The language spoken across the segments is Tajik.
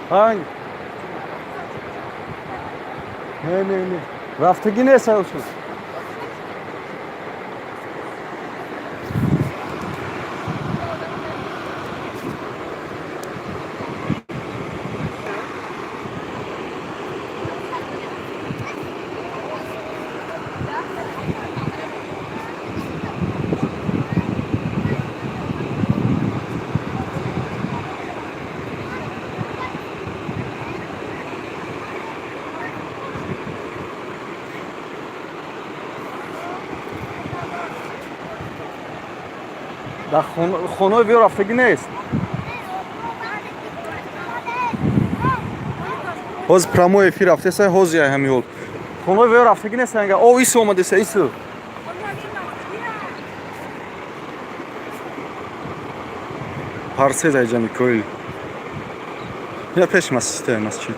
Ҳанг. Не, не, не. Рафтагӣ нест ҳавсу. Дар хонаи виё рафтагӣ нест. Ҳозир прямой эфир рафтеса, ҳозир ай ҳами ҳол. Хонаи виё рафтагӣ нест анга. О, ису омадеса, ису. Парсез айҷа Микоил. Я пеш масҷид, масҷид.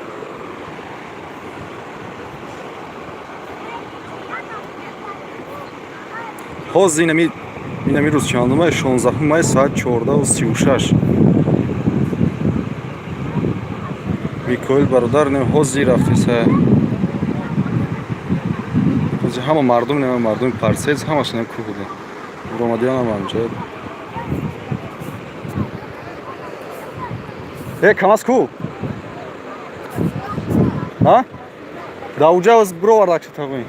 Ҳозир инами рӯз чандума? 16 май, соат 14:36. Микоил бародар, не, ҳозир рафтеса. Ҳозир ҳама мардум, не, мардуми Парсез ҳамаш не кӯ буда. Ромадиён ҳама ҳамҷо. Э, КамАЗ ку? А? Да уҷа бировардак тағоин.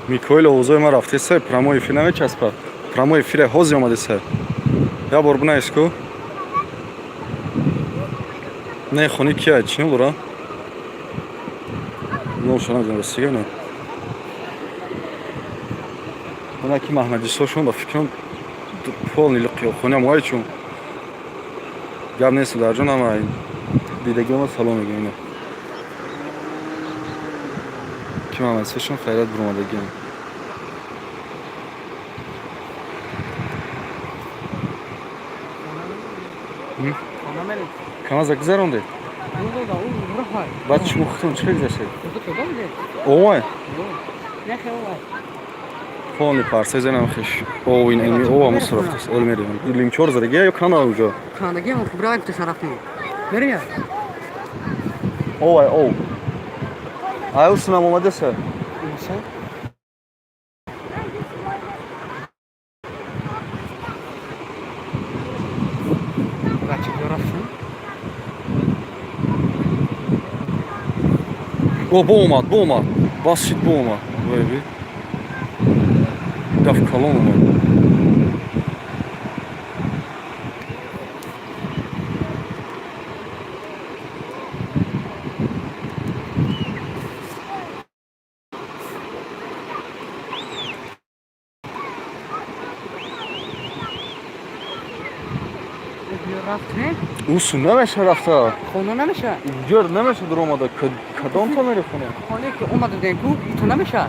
Микоил, овозои ман рафтеса, прямой эфир намечаспад. Прямой эфире ҳозир омадеса. Я бор бинавис ку. Не, хони кия, чӣ дора? Номша намедонам, ростига не. Она ки маҳмадисошон ба фикрам полный лиқиёхониам вай чун. Гап нест, дарҷон, ҳама дидагиама салом мегӯям ина. Ки маҳмадисошон хайрат биромадагиам. КамАЗа гузаронде? Баъд шумо худтон чӣ гузаштед? Овай? Полный Парсезенам хеш. О, ин ин о ам сурафтас. Ол мерем. Лимчор задагия ё кана уҷо? Канаги ам хубра гуфта шарафтем. Мерем я? Овай, ов. Ай, усунам омадеса. Инша. Бача рафтем. О, бо омад, бо омад. Бас шид, бо омад. Вай, ви. Даф калон омад. Рафтем. Усу намеша рафта. Хона намеша. Ҷор намеша дуромада. Кадом та мери хона? Хоне ки омада будем ку, ту намеша.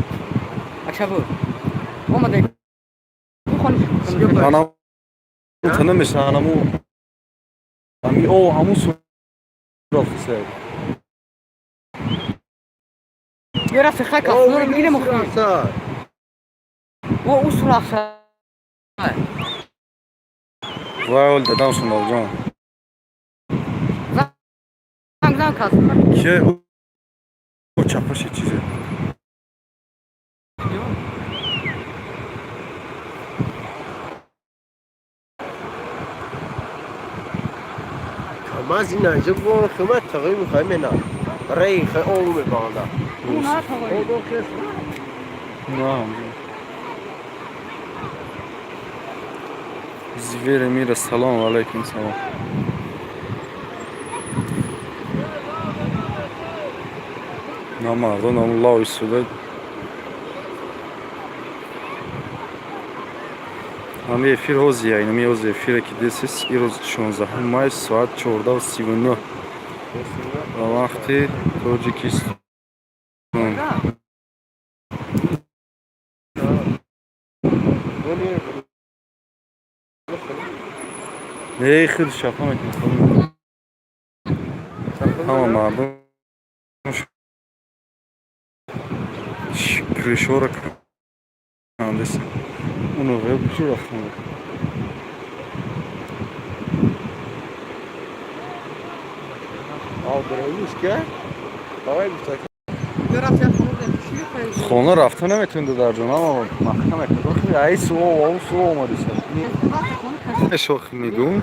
Акшабу. Омада ку хоне. Анам та намеша, анаму. Ами о, ҳамун су рафтеса. Ё рафт хай кафнор бигирем охи. О, усу рафта. Вай, ол дадам шун ҷон. Занг зан кас. Ке о чапаши чизе. КамАЗ ин анҷо бо хидмат тағйир мехоҳем ина. Рей хай ов мебанда. На тағой. На. Звери мира, салом алейкум, салом. На мардон, нам лав истода. Ҳами эфир ҳозия, инами ҳози эфире ки десис, ирӯз 16 май, соат 14:39 ба вақти Тоҷикистон. Не, хел шафа мекунад. Ҳама мардум. Крышора кандеса. Уно куҷо рафтан? Хона рафта наметавон, додарҷон, ама маҳкам мекард. Ай суо, ау суо омадиса. Шох мегум.